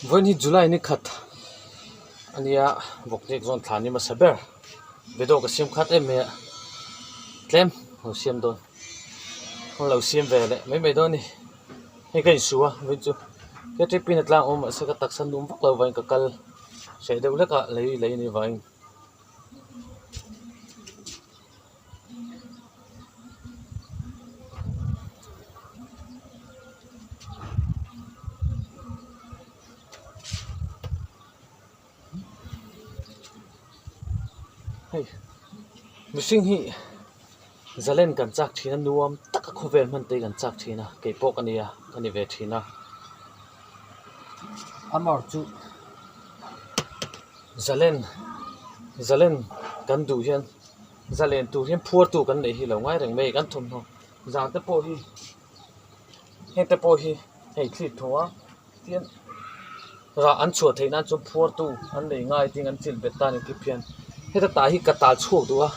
Vawiin hi July ni khat a nia vawkhlek zawn thla ni hmasa ber video ka siam khat em mai a tlem ka lo siam dawn ka lo siam ve leh mai mai dawn a ni hei ka insu a vawiin chu ktp in a tlang awm mahse ka taksa num vak lo vangin ka kal hreh deuh hlek a lei lei a nih vangin. Hei mihring hi zalen kan chak thin a nuam taka khawvel hman te hi kan chak thin a keipawh ka nia ka ni ve thin a amar chu. Zalen zalen kan duh hian zalen tur hian phuar tu kan neih hi lo ngai reng mai kan thawmhnaw zan te pawh hi heng te pawh hi hei thlir thaw a tian rah an chhuah theih nan chuan phuar tu an nei ngai ding an chilh bet ta a ni tih hian heta tah hi ka tal chhuak duh a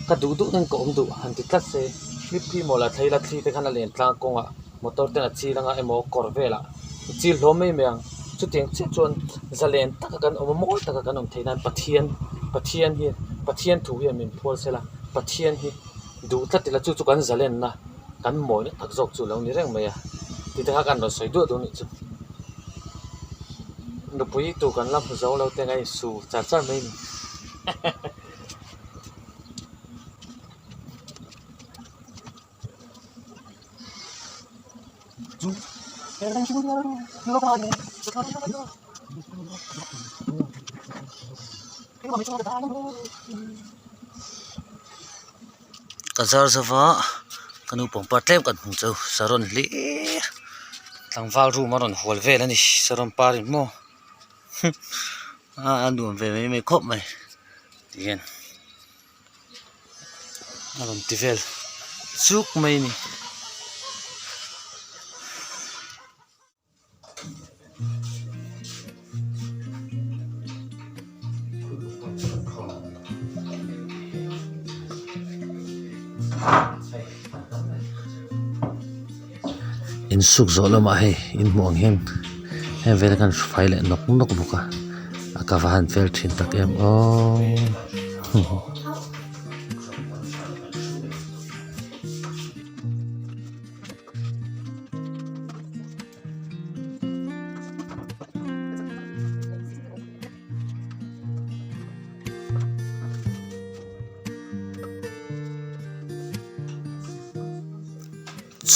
ka duh duh in ka awm duh han ti tlat se clip hi maw la thei la thli te khan a len tlang kawngah motor ten a chil anga emaw kawr velah a chil hlawm mai mai ang chutiang chiah chuan zalen taka kan awm a mawi taka kan awm theih nan Pathian Pathian hi Pathian thu hian min phual sela Pathian hi duh tlat ila chu chu kan zalenna kan mawina tak zawk chu a lo ni reng mai a tih te kha kan rawn sawi duah duh a nih chu nupui tur kan la hmu zo lo te ngai su char char mai a ni. Ka zar zova ka nu pawngpar tlem kan hmu chu saron hlir tlangval room a rawn hual vel a ni saron par in maw a nuam ve mai mai khawp mai tihian. A rawn ti vel chuk mai a ni. Insuk zawh lamah hei inhmuh ang hian heng vel khan fai leh nawk nawk bawk a a ka va han fel thin tak em aww.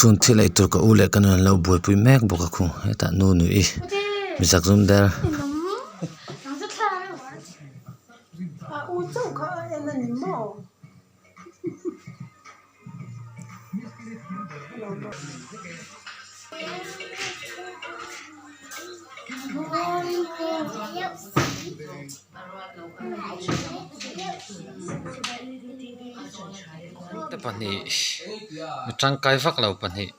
Chhun thil ei tur ka u leh ka nu an lo buaipui mek bawk a khu hetah nu nui mi zak zum der. Te pahnih mi tangkai vak lo pahnih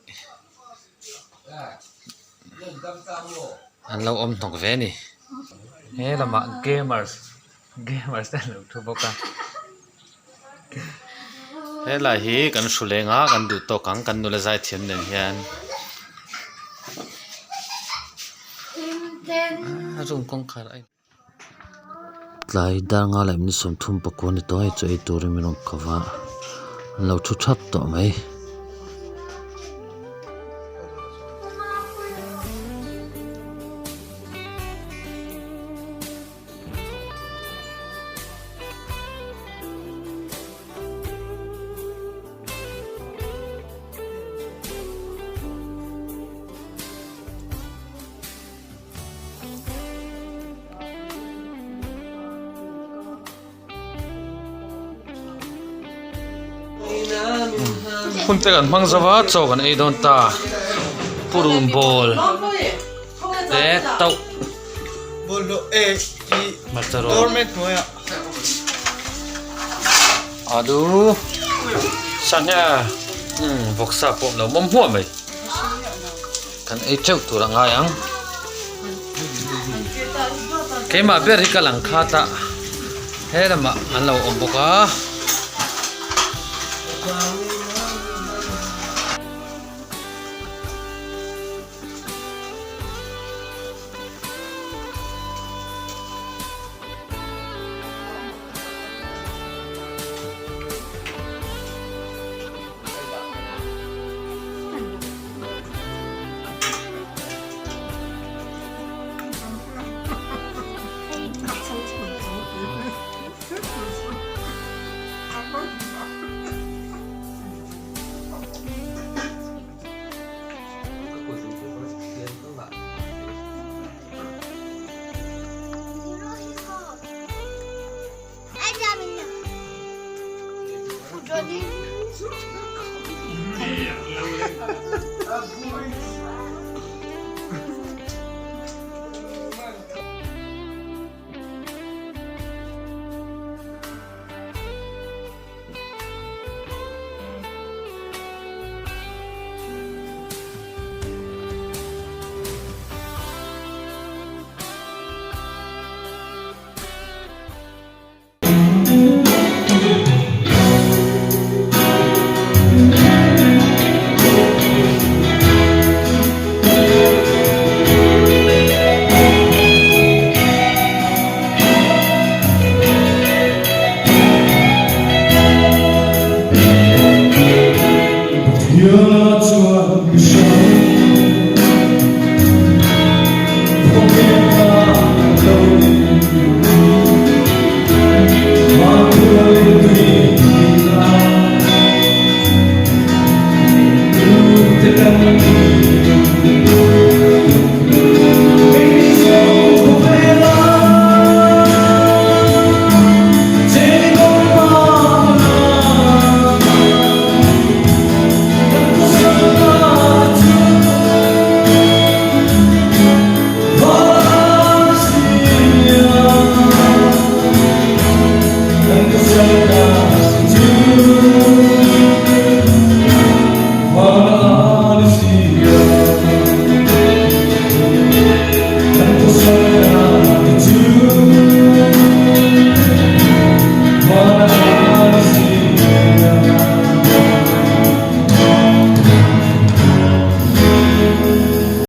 an lo awm hnawk ve a ni he lamah gamers gamers te an lo thu bawk a helai hi kan hru leng a kan duh tawk ang kan nula zai thiam nen hian room kawngkhar a in. Tlai dar nga leh minute 30 pakua ni tawh a hei chu ei turin min rawn ko va an lo thu thap tawh mai. Hun te kan hmang zo va chaw kan ei dawn ta purun ball te tauh hmarcha rawng alu sangha vawksa pawh lo mawm hmuah mai. Kan ei teuh tur a ngai ang. Keimah ber hi ka lang khat a, he lamah an lo awm bawk a. Chuanin.